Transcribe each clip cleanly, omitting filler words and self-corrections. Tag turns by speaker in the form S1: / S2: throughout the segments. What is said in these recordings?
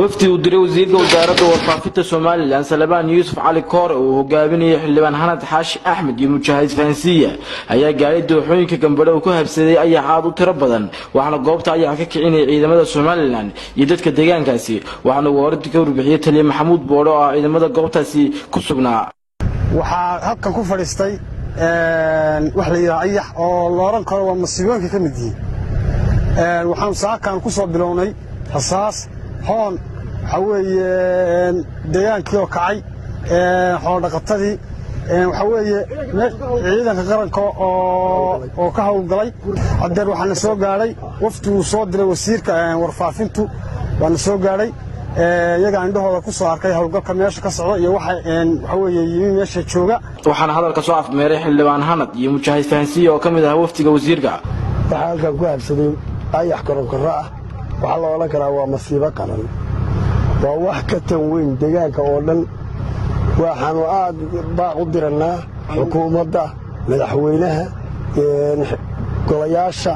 S1: Wafdi uu diray wasiirka wasaaradda warfaafinta Somaliland, Salebaan Yuusuf Cali Koore, uu hogaaminayay xildhibaan Hanad Xaashi Axmed iyo Mujaahid Fahansiya, ayaa gaadhay dooxooyinka Gambadhe uu ku habsaday ayax aad u tiro badan. Waxaana goobta ayaxa ka kicinayay ciidamada Somaliland iyo dadka deegaankaasi. Waxaana uu horinta ka warbixiyey taliye Maxamuud Boodho oo ah ciidamada goobtaasi ku sugnaa.
S2: Waxaa halkan ku fadhiistay wax la yidhaha ayax oo la odhan karo waa masiibooyinka ka mid yihiin. Waxaanu saakan ku soo bilownay rasaas, hoon. Waxaa weeye deegaankii oo kacay, xoolodhaqatadii, waxaa weeye ciidanka qaranka oo ka howlgalay. Haddeer waxaana soo gaadhay waftiguu soo diray wasiirka warfaafintu, waana soo gaadhay. Iyagaa indhahooda ku soo arkay howlgalka meesha ka socda iyo waxa waxaa weeye yimi meesha jooga.
S1: Waxaana hadalka soo afmeeray xildhibaan Hanad iyo Mujaahid Fahansiya oo ka mid ah wafdiga wasiirka.
S3: Waxaa halkan ku habsaday ayax koronkorro ah. Waxaa la odhan karaa waa masiibo qaran, waa wax ka tan weyn deegaanka oo dhan. Waxaannu aad baaq u dirannaa xukuumadda, madaxweynaha, golayaasha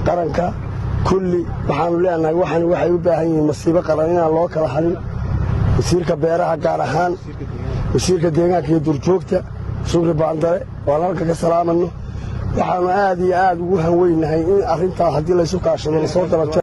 S3: qaranka kulli. Waxaannu leenahay waxan waxay u baahan yihiin masiibo qaran inaan loo kala hadhin. Wasiirka beeraha gaar ahaan, wasiirka deegaanka iyo duurjoogta Shukri Baandare, waan halka ka salaamanno. Waxaannu aad iyo aad ugu hanweynahay in arrintaa haddii laysu kaashado lasoo daba.